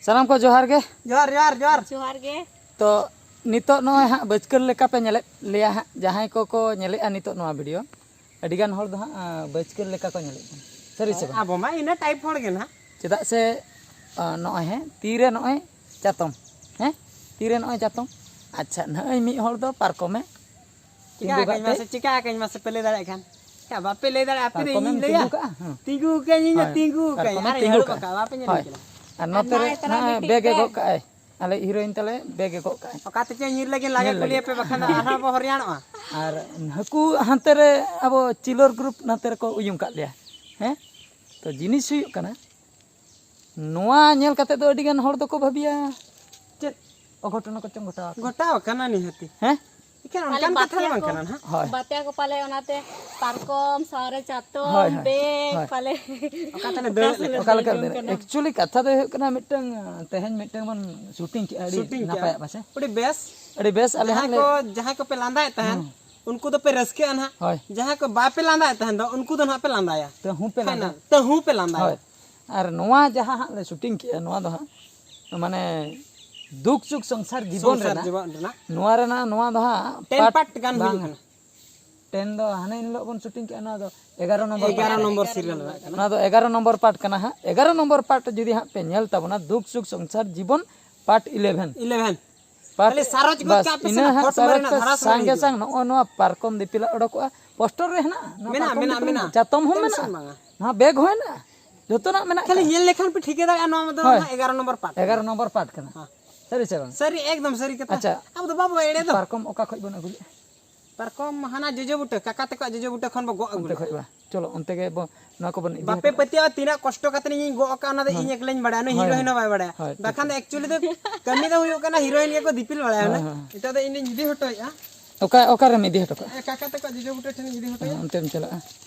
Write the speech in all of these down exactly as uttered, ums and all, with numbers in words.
ᱥᱟᱱᱟᱢ ᱠᱚ ᱡᱚᱦᱟᱨ ᱜᱮ᱾ ᱡᱚᱦᱟᱨ ᱡᱚᱦᱟᱨ ᱡᱚᱦᱟᱨ᱾ ᱡᱚᱦᱟᱨ ᱜᱮ᱾ ᱛᱚ ᱱᱤᱛᱚᱜ ᱱᱚᱜᱼᱚᱭ ᱦᱟᱸᱜ ᱵᱟᱹᱪᱠᱟᱹᱞ ᱞᱮᱠᱟ ᱯᱮ ᱧᱮᱞᱮᱫ ᱞᱮᱭᱟ ᱦᱟᱸᱜ, ᱡᱟᱦᱟᱸᱭ ᱠᱚᱠᱚ ᱧᱮᱞᱮᱫᱼᱟ ᱱᱤᱛᱚᱜ ᱱᱚᱣᱟ ᱵᱷᱤᱰᱤᱭᱳ, ᱟᱹᱰᱤᱜᱟᱱ ᱦᱚᱲ ᱫᱚ ᱦᱟᱸᱜ ᱟᱸ, ᱵᱟᱹᱪᱠᱟᱹᱞ ᱞᱮᱠᱟ ᱠᱚ ᱧᱮᱞᱮᱫ ᱠᱟᱱᱟ, ᱥᱟᱹᱨᱤ ᱥᱮ ᱵᱟᱝ? ᱟᱵᱚ ᱢᱟ ᱤᱱᱟᱹ ᱴᱟᱭᱤᱯ ᱦᱚᱲ ᱜᱮ ᱱᱟᱦᱟᱜ᱾ ᱪᱮᱫᱟᱜ ᱥᱮ ᱟᱸ, ᱱᱚᱜᱼᱚᱭ ᱦᱮᱸ ᱛᱤᱨᱮ ᱱᱚᱜᱼᱚᱭ ᱪᱟᱛᱚᱢ, ᱦᱮᱸ ᱛᱤᱨᱮ ᱱᱚᱜᱼᱚᱭ ᱪᱟᱛᱚᱢ, ᱟᱪᱪᱷᱟ ᱱᱚᱜᱼᱚᱭ ᱢᱤᱫ ᱦᱚᱲ ᱫᱚ ᱯᱟᱨᱠᱚᱢᱮ ᱪᱤᱠᱟ ᱛᱤᱸᱜᱩ ᱠᱟᱜ ᱠᱟᱹᱧ ᱛᱮ ᱢᱟᱥᱮ, ᱪᱤᱠᱟ ᱠᱟᱹᱧ ᱢᱟᱥᱮ, ᱯᱮ ᱞᱟᱹᱭ ᱫᱟᱲᱮᱭᱟᱜ ᱠᱷᱟᱱ᱾ ᱪᱮᱠᱟ ᱵᱟᱯᱮ ᱞᱟᱹᱭ ᱫᱟᱲᱮᱭᱟᱜᱼᱟ? ᱟᱯᱮ ᱫᱚ ᱯᱟᱨᱠᱚᱢᱮᱢ ᱤᱧᱤᱧ ᱞᱟᱹᱭᱟ᱾ ᱛᱤᱸᱜᱩ ᱠᱟᱜᱼᱟ? ᱦᱮᱸ᱾ ᱛᱤᱸᱜᱩ ᱠᱟᱹᱧ ᱤᱧ ᱫᱚ ᱦᱳᱭ, ᱛᱤᱸᱜᱩ ᱠᱟᱹᱧ᱾ ᱯᱟᱨᱠᱚᱢᱮᱢ ᱟᱨ ᱛᱤᱸᱜᱩ ᱦᱟᱹᱲᱩᱵ ᱠᱟᱜᱼᱟ᱾ ᱟᱠᱟᱫ, ᱵᱟᱯᱮ ᱧᱮᱞ ᱦᱳᱭ᱾ ᱠᱟᱱᱟ? ᱟᱨ ᱱᱚᱛᱮ ᱨᱮ ᱱᱟᱭ ᱛᱟᱞᱟ ᱦᱮᱸ, ᱢᱤᱫᱴᱤᱡ ᱵᱮᱜᱽ ᱮ ᱵᱮᱜᱽ᱾ ᱜᱚᱜ ᱠᱟᱜᱼᱟᱭ, ᱟᱞᱮ ᱦᱤᱨᱳᱭᱤᱱ ᱛᱟᱞᱮ ᱵᱮᱜᱽ ᱮ ᱜᱚᱜ ᱠᱟᱜᱼᱟᱭ᱾ ᱚᱠᱟ ᱛᱮᱪᱚ ᱧᱤᱨ ᱞᱟᱹᱜᱤᱫ ᱞᱟᱜᱮ ᱧᱤᱨ ᱠᱩᱞᱤᱭᱮ ᱞᱟᱹᱜᱤᱫ᱾ ᱯᱮ, ᱵᱟᱠᱷᱟᱱ ᱫᱚ ᱟᱨᱦᱚᱸ ᱵᱚ ᱦᱚᱨᱭᱟᱱᱚᱜᱼᱟ᱾ ᱟᱨ ᱱᱩᱠᱩ ᱦᱟᱱᱛᱮ ᱨᱮ ᱟᱵᱚ ᱪᱤᱞᱳᱨ ᱜᱨᱩᱯ ᱱᱚᱛᱮ ᱨᱮᱠᱚ ᱩᱭᱩᱝ ᱠᱟᱜ ᱞᱮᱭᱟ᱾ ᱦᱮᱸ, ᱛᱚ ᱡᱤᱱᱤᱥ ᱦᱩᱭᱩᱜ ᱠᱟᱱᱟ, ᱱᱚᱣᱟ ᱧᱮᱞ ᱠᱟᱛᱮ ᱫᱚ ᱟᱹᱰᱤ ᱜᱟᱱ ᱦᱚᱲ ᱫᱚᱠᱚ ᱵᱷᱟᱹᱵᱤᱭᱟ ᱪᱮᱫ ᱚᱜᱷᱚᱴᱚᱱ ᱠᱚᱪᱚᱝ ᱜᱷᱚᱴᱟᱣ ᱟᱠᱟᱱᱟ᱾ ᱜᱷᱚᱴᱟᱣ ᱟᱠᱟᱱᱟ ᱱᱤᱦᱟᱹᱛᱤ᱾ ᱦᱮᱸ, ᱮᱠᱷᱟᱱ ᱯᱟᱞᱮ ᱚᱱᱠᱟᱱ ᱠᱟᱛᱷᱟ ᱫᱚ ᱵᱟᱛᱮ ᱵᱟᱝ ᱠᱚ, ᱠᱟᱱᱟ ᱱᱟᱦᱟᱜ᱾ ᱦᱳᱭ᱾ ᱵᱟᱛᱮ ᱠᱚ ᱯᱟᱞᱮ ᱚᱱᱟᱛᱮ ᱯᱟᱨᱠᱚᱢ ᱥᱟᱶᱨᱮ ᱪᱟᱛᱚᱢ, ᱦᱳᱭ, ᱦᱳᱭ, ᱵᱮᱜᱽ ᱦᱳᱭ᱾ ᱯᱟᱞᱮ ᱚᱠᱟ ᱛᱮᱞᱮ ᱚᱠᱟ ᱫᱟᱹᱲᱮᱫ ᱥᱮᱫ ᱞᱮᱠᱟ᱾ ᱞᱮ ᱚᱠᱟ ᱞᱮᱠᱟ ᱫᱟᱹᱲ ᱫᱟᱲᱮ ᱡᱚᱝ ᱠᱟᱱᱟ᱾ ᱮᱠᱪᱩᱭᱮᱞᱤ ᱠᱟᱛᱷᱟ ᱫᱚ ᱦᱩᱭᱩᱜ ᱠᱟᱱᱟ, ᱢᱤᱫᱴᱟᱝ ᱛᱮᱦᱮᱧ ᱢᱤᱫᱴᱟᱝ ᱵᱚᱱ ᱥᱩᱴᱤᱝ ᱠᱮᱜᱼᱟ, ᱟᱹᱰᱤ ᱥᱩᱴᱤᱝ ᱠᱮᱜᱼᱟ᱾ ᱱᱟᱯᱟᱭᱟᱜ ᱯᱟᱥᱮ᱾ ᱟᱹᱰᱤ ᱵᱮᱥ᱾ ᱟᱹᱰᱤ ᱵᱮᱥ, ᱟᱞᱮ ᱡᱟᱦᱟᱸᱭ ᱦᱟᱸᱜ ᱞᱮ ᱠᱚ, ᱡᱟᱦᱟᱸᱭ ᱠᱚᱯᱮ ᱞᱟᱸᱫᱟᱭᱮᱫ ᱛᱟᱦᱮᱱ, ᱦᱩᱸ᱾ ᱩᱱᱠᱩ ᱫᱚᱯᱮ ᱨᱟᱹᱥᱠᱟᱹᱜᱼᱟ ᱱᱟᱦᱟᱜ᱾ ᱦᱳᱭ᱾ ᱡᱟᱦᱟᱸᱭ ᱠᱚ ᱵᱟᱯᱮ ᱞᱟᱸᱫᱟᱭᱮᱫ ᱛᱟᱦᱮᱱ ᱫᱚ, ᱩᱱᱠᱩ ᱫᱚ ᱱᱟᱦᱟᱜ ᱯᱮ ᱞᱟᱸᱫᱟᱭᱟ᱾ ᱛᱟᱹᱦᱩ ᱯᱮ ᱞᱟᱸᱫᱟ᱾ ᱯᱷᱟᱭᱱᱟᱞ, ᱛᱟᱹᱦᱩ ᱯᱮ ᱞᱟᱸᱫᱟᱭᱟ᱾ ᱦᱳᱭ᱾ ᱟᱨ ᱱᱚᱣᱟ ᱡᱟᱦᱟᱸ ᱦᱟᱸᱜ ᱞᱮ ᱥᱩᱴᱤᱝ ᱠᱮᱜᱼᱟ, ᱱᱚᱣᱟ ᱫᱚ ᱦᱟᱸᱜ ᱢᱟᱱᱮ ᱫᱩᱠ ᱥᱩᱠ ᱥᱚᱝᱥᱟᱨ ᱡᱤᱵᱚᱱ ᱥᱚᱝᱥᱟᱨ ᱨᱮᱱᱟᱜ, ᱡᱤᱵᱚᱱ ᱨᱮᱱᱟᱜ᱾ ᱱᱚᱣᱟ ᱨᱮᱱᱟᱜ, ᱱᱚᱣᱟ ᱫᱚ ᱦᱟᱸᱜ ᱴᱮᱱ part ᱯᱟᱨᱴ ᱜᱟᱱ ᱵᱟᱝ᱾ ᱦᱩᱭᱩᱜ ᱠᱟᱱᱟ᱾ ᱴᱮᱱ ᱫᱚ ᱦᱟᱱᱮ ᱦᱤᱞᱳᱜ ᱵᱚᱱ ᱥᱩᱴᱤᱝ ᱠᱮᱜᱼᱟ, ᱱᱚᱣᱟ ᱫᱚ ᱮᱜᱟᱨᱚ ᱱᱚᱢᱵᱚᱨ ᱮᱜᱟᱨᱚ part᱾ ᱱᱚᱢᱵᱚᱨ ᱥᱤᱨᱤᱭᱟᱞ ᱨᱮᱱᱟᱜ ᱠᱟᱱᱟ᱾ ᱱᱚᱣᱟ ᱫᱚ ᱮᱜᱟᱨᱚ ᱱᱚᱢᱵᱚᱨ ᱯᱟᱨᱴ ᱠᱟᱱᱟ ᱦᱟᱸᱜ᱾ ᱮᱜᱟᱨᱚ ᱱᱚᱢᱵᱚᱨ ᱯᱟᱨᱴ ᱡᱩᱫᱤ ᱦᱟᱸᱜ ᱯᱮ ᱧᱮᱞ ᱛᱟᱵᱚᱱᱟ, ᱫᱩᱠ ᱥᱩᱠ ᱥᱚᱝᱥᱟᱨ ᱡᱤᱵᱚᱱ ᱯᱟᱨᱴ ᱤᱞᱮᱵᱷᱮᱱ᱾ ᱤᱞᱮᱵᱷᱮᱱ᱾ ᱯᱟᱨᱴ ᱠᱷᱟᱹᱞᱤ ᱥᱟᱨᱚᱡᱽ ᱜᱚᱡ ᱵᱟᱥ, ᱠᱟᱜ ᱯᱮ ᱥᱮ ᱤᱱᱟᱹ ᱱᱟ, ᱦᱟᱸᱜ ᱠᱚᱴ ᱢᱟᱨᱮ ᱥᱟᱨᱚᱡᱽ ᱱᱟ ᱛᱮ ᱫᱷᱟᱨᱟ ᱥᱩᱨ ᱥᱟᱝᱜᱮ ᱦᱤᱡᱩᱜᱼᱟ᱾ ᱥᱟᱝ ᱱᱚᱜᱼᱚ ᱱᱚᱣᱟ ᱯᱟᱨᱠᱚᱢ ᱫᱤᱯᱤᱞᱟᱜ ᱚᱰᱚᱠᱚᱜᱼᱟ, ᱯᱳᱥᱴᱚᱨ ᱨᱮ ᱦᱮᱱᱟᱜᱼᱟ᱾ ᱱᱚᱣᱟ ᱢᱮᱱᱟᱜᱼᱟ, ᱯᱟᱨᱠᱚᱢ ᱢᱮᱱᱟᱜᱼᱟ, ᱫᱤᱯᱤᱞ ᱢᱮᱱᱟᱜᱼᱟ᱾ ᱪᱟᱛᱚᱢ ᱦᱚᱸ ᱴᱮᱱᱥᱚᱱ ᱢᱮᱱᱟᱜᱼᱟ, ᱵᱟᱝᱟ᱾ ᱱᱚᱣᱟ ᱵᱮᱜᱽ ᱦᱚᱸ ᱦᱮᱱᱟᱜᱼᱟ, ᱡᱚᱛᱚᱱᱟᱜ ᱢᱮᱱᱟᱜ ᱠᱷᱟᱹᱞᱤ ᱟᱠᱟᱫᱼᱟ᱾ ᱧᱮᱞ ᱞᱮᱠᱷᱟᱱ ᱯᱮ ᱴᱷᱤᱠᱟᱹ ᱫᱟᱲᱮᱭᱟᱜᱼᱟ ᱱᱚᱣᱟ ᱫᱚ ᱦᱳᱭ᱾ ᱮᱜᱟᱨᱚ ᱱᱚᱢᱵᱚᱨ ᱯᱟᱨᱴ ᱠᱟᱱᱟ᱾ ᱮᱜᱟᱨᱚ ᱱᱚᱢᱵᱚᱨ ᱯᱟᱨᱴ ᱠᱟᱱᱟ᱾ ᱦᱮᱸ᱾ ᱥᱟᱹᱨᱤ ᱥᱮ ᱵᱟᱝ? ᱥᱟᱹᱨᱤ, ᱮᱠᱫᱚᱢ ᱥᱟᱹᱨᱤ ᱠᱟᱛᱷᱟ᱾ ᱟᱪᱪᱷᱟ᱾ ᱟᱵᱚ ᱫᱚ ᱵᱟᱵᱚ ᱮᱲᱮ ᱫᱚ᱾ ᱯᱟᱨᱠᱚᱢ ᱚᱠᱟ ᱠᱷᱚᱡ ᱵᱚᱱ ᱟᱹᱜᱩ ᱞᱮᱫᱼᱟ? ᱯᱟᱨᱠᱚᱢ ᱦᱟᱱᱟ ᱡᱚᱡᱚ ᱵᱩᱴᱟᱹ, ᱠᱟᱠᱟ ᱛᱟᱠᱚᱣᱟᱜ ᱡᱚᱡᱚ ᱵᱩᱴᱟᱹ ᱠᱷᱚᱱ ᱵᱚ ᱜᱚᱜ ᱟᱹᱜᱩ ᱚᱱᱛᱮ ᱞᱮᱫᱟ᱾ ᱠᱷᱚᱡ ᱵᱟ? ᱪᱚᱞᱚ, ᱚᱱᱛᱮ ᱜᱮ ᱵᱚ, ᱱᱚᱣᱟ ᱠᱚᱵᱚᱱ ᱤᱫᱤ ᱵᱟᱯᱮ ᱦᱚᱴᱚ ᱠᱟᱜᱼᱟ᱾ ᱯᱟᱹᱛᱭᱟᱹᱜᱼᱟ, ᱛᱤᱱᱟᱹᱜ ᱠᱚᱥᱴᱚ ᱠᱟᱛᱮ ᱤᱧᱤᱧ ᱜᱚᱜ ᱟᱠᱟᱫ, ᱚᱱᱟ ᱫᱚ ᱦᱳᱭ᱾ ᱤᱧ ᱮᱠᱞᱟᱧ ᱵᱟᱲᱟᱭᱟ, ᱱᱩᱭ ᱦᱳᱭ, ᱦᱤᱨᱳᱭᱤᱱ ᱦᱚᱸ ᱦᱳᱭ᱾ ᱵᱟᱭ ᱵᱟᱲᱟᱭᱟ᱾ ᱦᱳᱭ, ᱴᱷᱤᱠ, ᱵᱟᱠᱷᱟᱱ ᱫᱚ ᱴᱷᱤᱠ᱾ ᱮᱠᱪᱩᱭᱮᱞᱤ ᱫᱚ ᱠᱟᱹᱢᱤ ᱫᱚ ᱦᱩᱭᱩᱜ ᱠᱟᱱᱟ, ᱦᱤᱨᱳᱭᱤᱱ ᱜᱮᱠᱚ ᱫᱤᱯᱤᱞ ᱵᱟᱲᱟᱭᱟ᱾ ᱦᱳᱭ, ᱦᱩᱱᱟᱹᱝ ᱦᱳᱭ᱾ ᱱᱤᱛᱚᱜ ᱫᱚ ᱤᱧ ᱫᱩᱧ ᱤᱫᱤ ᱦᱚᱴᱚᱭᱮᱫᱼᱟ᱾ ᱚᱠᱟ, ᱚᱠᱟᱨᱮᱢ ᱤᱫᱤ ᱦᱚᱴᱚ ᱠᱟᱜᱼᱟ? ᱦᱮᱸ, ᱠᱟᱠᱟ ᱛᱟᱠᱚᱣᱟᱜ ᱡᱚᱡᱚ ᱵᱩᱴᱟᱹ ᱴᱷᱮᱱᱤᱧ ᱤᱫᱤ ᱦᱚᱴᱚᱭᱟ᱾ ᱦᱮᱸ, ᱚᱱᱛᱮᱢ ᱪᱟᱞᱟᱜᱼᱟ᱾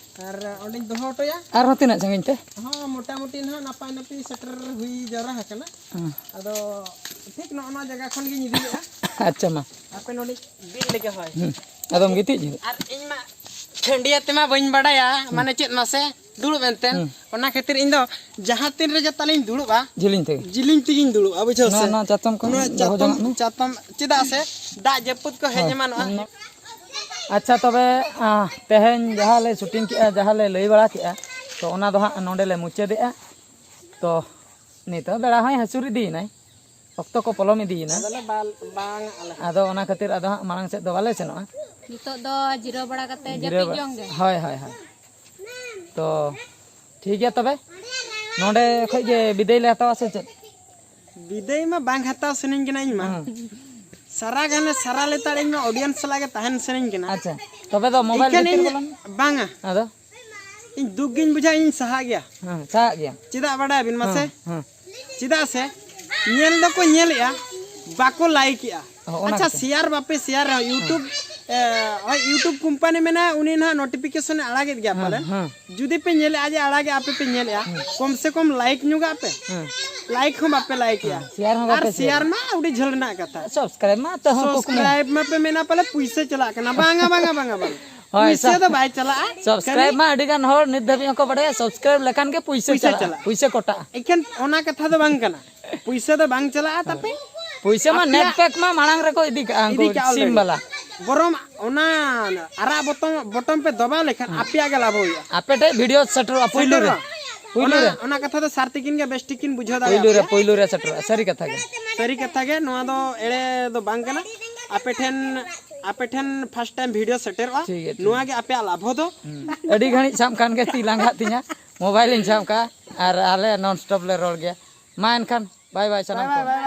ᱟᱨ ᱚᱸᱰᱮᱧ ᱫᱚᱦᱚ ᱦᱚᱴᱚᱭᱟ᱾ ᱟᱨᱦᱚᱸ ᱛᱤᱱᱟᱹᱜ ᱥᱟᱺᱜᱤᱧ ᱛᱮ? ᱦᱚᱸ, ᱢᱚᱴᱟᱢᱩᱴᱤ ᱱᱟᱦᱟᱜ ᱱᱟᱯᱟᱭ ᱱᱟᱯᱤ ᱥᱮᱴᱮᱨ ᱦᱩᱭ ᱡᱟᱣᱨᱟ ᱟᱠᱟᱱᱟ᱾ ᱦᱮᱸ᱾ ᱟᱫᱚ ᱴᱷᱤᱠ ᱱᱚᱜᱼᱚ ᱱᱚᱣᱟ ᱡᱟᱭᱜᱟ ᱠᱷᱚᱱ ᱜᱤᱧ ᱤᱫᱤ ᱞᱮᱫᱼᱟ᱾ ᱟᱪᱪᱷᱟ, ᱢᱟ᱾ ᱟᱯᱮ ᱱᱚᱰᱮ ᱵᱤᱞ ᱞᱮᱜᱮ ᱦᱳᱭ᱾ ᱦᱩᱸ᱾ ᱟᱫᱚᱢ ᱜᱤᱛᱤᱡ ᱧᱚᱜ᱾ ᱟᱨ ᱤᱧ ᱢᱟ ᱠᱷᱟᱹᱱᱰᱤᱭᱟᱹ ᱛᱮᱢᱟ ᱵᱟᱹᱧ ᱵᱟᱰᱟᱭᱟ, ᱢᱟᱱᱮ ᱪᱮᱫ ᱢᱟᱥᱮ? ᱫᱩᱲᱩᱵ ᱮᱱᱛᱮ᱾ ᱦᱩᱸ᱾ ᱚᱱᱟ ᱠᱷᱟᱹᱛᱤᱨ ᱤᱧ ᱫᱚ ᱡᱟᱦᱟᱸ ᱛᱤᱱ ᱨᱮ ᱡᱟᱛᱟᱞᱤᱧ ᱫᱩᱲᱩᱵᱼᱟ, ᱡᱤᱞᱤᱧ ᱛᱮᱜᱮ᱾ ᱡᱤᱞᱤᱧ ᱛᱮᱜᱤᱧ ᱫᱩᱲᱩᱵᱼᱟ, ᱵᱩᱡᱷᱟᱹᱣ ᱱᱚᱣᱟ, ᱥᱮ? ᱱᱚᱣᱟ ᱪᱟᱛᱚᱢ ᱠᱚ ᱱᱚᱣᱟ ᱫᱚᱦᱚ ᱪᱟᱛᱚᱢ, ᱡᱚᱝᱟᱜ ᱢᱮ᱾ ᱪᱟᱛᱚᱢ, ᱪᱮᱫᱟᱜ ᱥᱮ ᱫᱟᱜ ᱡᱟᱹᱯᱩᱫ ᱠᱚ ᱦᱮᱡ ᱦᱳᱭ᱾ ᱮᱢᱟᱱᱚᱜᱼᱟ᱾ ᱟᱪᱪᱷᱟ, ᱛᱚᱵᱮ, ᱟᱸ, ᱛᱮᱦᱮᱧ ᱡᱟᱦᱟᱸ ᱞᱮ ᱥᱩᱴᱤᱝ ᱠᱮᱜᱼᱟ, ᱡᱟᱦᱟᱸ ᱞᱮ ᱞᱟᱹᱭ ᱵᱟᱲᱟ ᱠᱮᱜᱼᱟ, ᱛᱚ ᱚᱱᱟ ᱫᱚ ᱦᱟᱸᱜ ᱱᱚᱸᱰᱮ ᱞᱮ ᱢᱩᱪᱟᱹᱫᱮᱜᱼᱟ᱾ ᱛᱚ ᱱᱤᱛᱚᱜ ᱵᱮᱲᱟ ᱦᱚᱸᱭ ᱦᱟᱹᱥᱩᱨ ᱤᱫᱤᱭᱮᱱᱟᱭ, ᱚᱠᱛᱚ ᱠᱚ ᱯᱚᱞᱚᱢ ᱤᱫᱤᱭᱮᱱᱟ᱾ ᱟᱫᱚᱞᱮ ᱵᱟᱞ-, ᱵᱟᱝ ᱟᱞᱮ ᱦᱚᱸ᱾ ᱟᱫᱚ ᱚᱱᱟ ᱠᱷᱟᱹᱛᱤᱨ ᱟᱫᱚ ᱦᱟᱸᱜ ᱢᱟᱲᱟᱝ ᱥᱮᱫ ᱫᱚ ᱵᱟᱞᱮ ᱥᱮᱱᱚᱜᱼᱟ᱾ ᱱᱤᱛᱚᱜ ᱫᱚ ᱡᱤᱨᱟᱹᱣ ᱵᱟᱲᱟ ᱠᱟᱛᱮ ᱡᱤᱨᱟᱹᱣ ᱡᱟᱹᱯᱤᱫ ᱵᱟ-, ᱡᱚᱝ ᱜᱮ᱾ ᱦᱳᱭ, ᱦᱳᱭ, ᱦᱳᱭ᱾ ᱛᱚ ᱴᱷᱤᱠ ᱜᱮᱭᱟ ᱛᱚᱵᱮ, ᱱᱚᱸᱰᱮ ᱠᱷᱚᱡ ᱜᱮ ᱵᱤᱫᱟᱹᱭ ᱞᱮ ᱦᱟᱛᱟᱣᱟ ᱥᱮ ᱪᱮᱫ? ᱵᱤᱫᱟᱹᱭ ᱢᱟ ᱵᱟᱝ ᱦᱟᱛᱟᱣ ᱥᱟᱱᱟᱧ ᱠᱟᱱᱟ ᱤᱧ ᱢᱟ᱾ ᱦᱮᱸ᱾ ᱥᱟᱨᱟ ᱜᱟᱱᱮ ᱥᱟᱨᱟ ᱞᱮᱛᱟᱲ, ᱤᱧ ᱢᱟ audience ᱥᱟᱞᱟᱜ ᱜᱮ ᱛᱟᱦᱮᱱ ᱥᱟᱱᱟᱧ ᱠᱟᱱᱟ᱾ ᱟᱪᱪᱷᱟ, ᱛᱚᱵᱮ ᱫᱚ mobile ᱤᱠᱷᱟᱹᱱ ᱵᱷᱤᱛᱤᱨ ᱤᱧ ᱵᱚᱞᱚᱱ ᱢᱮ᱾ ᱵᱟᱝᱟ᱾ ᱟᱫᱚ? ᱤᱧ ᱫᱩᱠ ᱜᱤᱧ ᱵᱩᱡᱷᱟᱹᱣᱟ, ᱤᱧ ᱥᱟᱦᱟᱜ ᱜᱮᱭᱟ᱾ ᱦᱮᱸ, ᱥᱟᱦᱟᱜ ᱜᱮᱭᱟᱢ᱾ ᱪᱮᱫᱟᱜ ᱵᱟᱰᱟᱭᱟᱵᱤᱱ ᱢᱟᱥᱮ? ᱦᱮᱸ, ᱦᱮᱸ᱾ ᱪᱮᱫᱟᱜ ᱥᱮ ᱧᱮᱞ ᱫᱚᱠᱚ ᱧᱮᱞᱮᱜᱼᱟ, ᱵᱟᱠᱚ ᱞᱟᱭᱤᱠᱮᱜᱼᱟ᱾ ᱦᱚᱸ, ᱚᱱᱟ ᱟᱪᱪᱷᱟ, ᱜᱮᱛᱚ᱾ ᱥᱮᱭᱟᱨ ᱵᱟᱯᱮ ᱥᱮᱭᱟᱨᱟ, YouTube, ᱦᱮᱸ᱾ ᱮ, ᱦᱳᱭ, YouTube ᱠᱳᱢᱯᱟᱱᱤ ᱢᱮᱱᱟᱜᱼᱟ, ᱩᱱᱤ ᱱᱟᱦᱟᱜ notification ᱮ ᱟᱲᱟᱜᱮᱫ ᱜᱮᱭᱟ ᱦᱮᱸ, ᱯᱟᱞᱮᱱ᱾ ᱦᱮᱸ᱾ ᱡᱩᱫᱤ ᱯᱮ ᱧᱮᱞᱮᱜᱼᱟ ᱡᱮ ᱟᱲᱟᱜᱮᱜᱼᱟ, ᱟᱯᱮ ᱯᱮ ᱧᱮᱞᱮᱜᱼᱟ, ᱦᱮᱸ᱾ ᱠᱚᱢ ᱥᱮ ᱠᱚᱢ like ᱧᱚᱜᱟᱜ ᱯᱮ᱾ ᱦᱮᱸ᱾ Like ᱦᱚᱸ ᱵᱟᱯᱮ ᱞᱟᱭᱤᱠᱮᱜᱼᱟ᱾ ᱦᱮᱸ, ᱥᱮᱭᱟᱨ ᱦᱚᱸ ᱟᱨ ᱵᱟᱯᱮ ᱥᱮᱭᱟᱨ ᱥᱮᱭᱟᱨᱟ᱾ ᱢᱟ ᱟᱹᱰᱤ ᱡᱷᱟᱹᱞ ᱨᱮᱱᱟᱜ ᱠᱟᱛᱷᱟ᱾ Subscribe ᱢᱟ ᱛᱟᱹᱦᱩ ᱠᱩᱠᱢᱩ᱾ Subscribe ᱢᱟᱯᱮ ᱢᱮᱱᱟ ᱯᱟᱞᱮ ᱯᱩᱭᱥᱟᱹ ᱪᱟᱞᱟᱜ ᱠᱟᱱᱟ᱾ ᱵᱟᱝᱟ, ᱵᱟᱝᱟ, ᱵᱟᱝᱟ, ᱵᱟᱝᱟ᱾ ᱦᱳᱭ, ᱯᱩᱭᱥᱟᱹ ᱥᱟ-, ᱫᱚ ᱵᱟᱭ ᱪᱟᱞᱟᱜᱼᱟ᱾ Subscribe ᱠᱷᱟᱹᱞᱤ ᱢᱟ ᱟᱹᱰᱤ ᱜᱟᱱ ᱦᱚᱲ ᱱᱤᱛ ᱫᱷᱟᱹᱵᱤᱡ ᱦᱚᱸᱠᱚ ᱵᱟᱰᱟᱭᱟ, subscribe ᱞᱮᱠᱷᱟᱱ ᱜᱮ ᱯᱩᱭᱥᱟᱹ ᱯᱩᱭᱥᱟᱹ ᱪᱟᱞᱟᱜᱼᱟ, ᱪᱟᱞᱟᱜᱼᱟ᱾ ᱯᱩᱭᱥᱟᱹ ᱠᱚᱴᱟᱜᱼᱟ᱾ ᱮᱠᱷᱮᱱ ᱚᱱᱟ ᱠᱟᱛᱷᱟ ᱫᱚ ᱵᱟᱝ ᱠᱟᱱᱟ᱾ ᱯᱩᱭᱥᱟᱹ ᱫᱚ ᱵᱟᱝ ᱪᱟᱞᱟᱜᱼᱟ ᱛᱟᱯᱮ᱾ ᱯᱩᱭᱥᱟᱹ ᱢᱟ ᱟᱯᱮᱭᱟᱜ net pack ᱢᱟ ᱢᱟᱲᱟᱝ ᱨᱮᱠᱚ ᱤᱫᱤ ᱠᱟᱜᱼᱟ ᱩᱱᱠᱩ ᱤᱫᱤ ᱠᱟᱜᱼᱟ sim already᱾ ᱵᱟᱞᱟ᱾ ᱵᱚᱨᱚᱝ ᱚᱱᱟ ᱟᱨᱟᱜ ᱵᱚᱛᱚᱢ, ᱵᱚᱴᱚᱢ ᱯᱮ ᱫᱚᱵᱟᱣ ᱞᱮᱠᱷᱟᱱ ᱦᱮᱸ᱾ ᱟᱯᱮᱭᱟᱜ ᱜᱮ ᱞᱟᱵᱷ ᱦᱩᱭᱩᱜᱼᱟ᱾ ᱟᱯᱮ ᱴᱷᱮᱡ video ᱥᱮᱴᱮᱨᱚᱜᱼᱟ ᱯᱩᱭᱞᱩ ᱨᱮ᱾ ᱥᱮᱴᱮᱨᱚᱜᱼᱟ᱾ ᱯᱩᱭᱞᱩ ᱚᱱᱟ, ᱨᱮ᱾ ᱚᱱᱟ ᱠᱟᱛᱷᱟ ᱫᱚ ᱥᱟᱨ ᱛᱤᱠᱤᱱ ᱜᱮ ᱵᱮᱥ ᱴᱷᱤᱠ ᱠᱤᱱ ᱵᱩᱡᱷᱟᱹᱣ ᱯᱩᱭᱞᱩ ᱨᱮ, ᱫᱟᱲᱮᱭᱟᱜᱼᱟ᱾ ᱯᱩᱭᱞᱩ ᱨᱮ ᱥᱮᱴᱮᱨᱚᱜᱼᱟ᱾ ᱥᱟᱹᱨᱤ ᱠᱟᱛᱷᱟ ᱜᱮ᱾ ᱥᱟᱹᱨᱤ ᱠᱟᱛᱷᱟ ᱜᱮ, ᱱᱚᱣᱟ ᱫᱚ ᱮᱲᱮ ᱫᱚ ᱵᱟᱝ ᱠᱟᱱᱟ᱾ ᱟᱯᱮ ᱴᱷᱮᱱ, ᱟᱯᱮ ᱴᱷᱮᱱ first time video ᱥᱮᱴᱮᱨᱚᱜᱼᱟ᱾ ᱴᱷᱤᱠ ᱜᱮᱭᱟ, ᱴᱷᱤᱠ ᱱᱚᱣᱟ ᱜᱮᱭᱟ᱾ ᱜᱮ ᱟᱯᱮᱭᱟᱜ ᱞᱟᱵᱷ ᱫᱚ᱾ ᱦᱩᱸ᱾ ᱟᱹᱰᱤ ᱜᱷᱟᱹᱲᱤᱡ ᱥᱟᱵ ᱠᱷᱟᱱ ᱜᱮ ᱛᱤ ᱞᱟᱸᱜᱟᱜ ᱛᱤᱧᱟ, mobile ᱤᱧ ᱥᱟᱵ ᱠᱟᱜᱼᱟ ᱟᱨ ᱟᱞᱮ non stop ᱞᱮ ᱨᱚᱲ ᱜᱮᱭᱟ᱾ ᱢᱟ ᱮᱱᱠᱷᱟᱱ bye bye ᱥᱟᱱᱟᱢ ᱵᱟᱭ, ᱠᱚ᱾ ᱵᱟᱭ, ᱵᱟᱭ᱾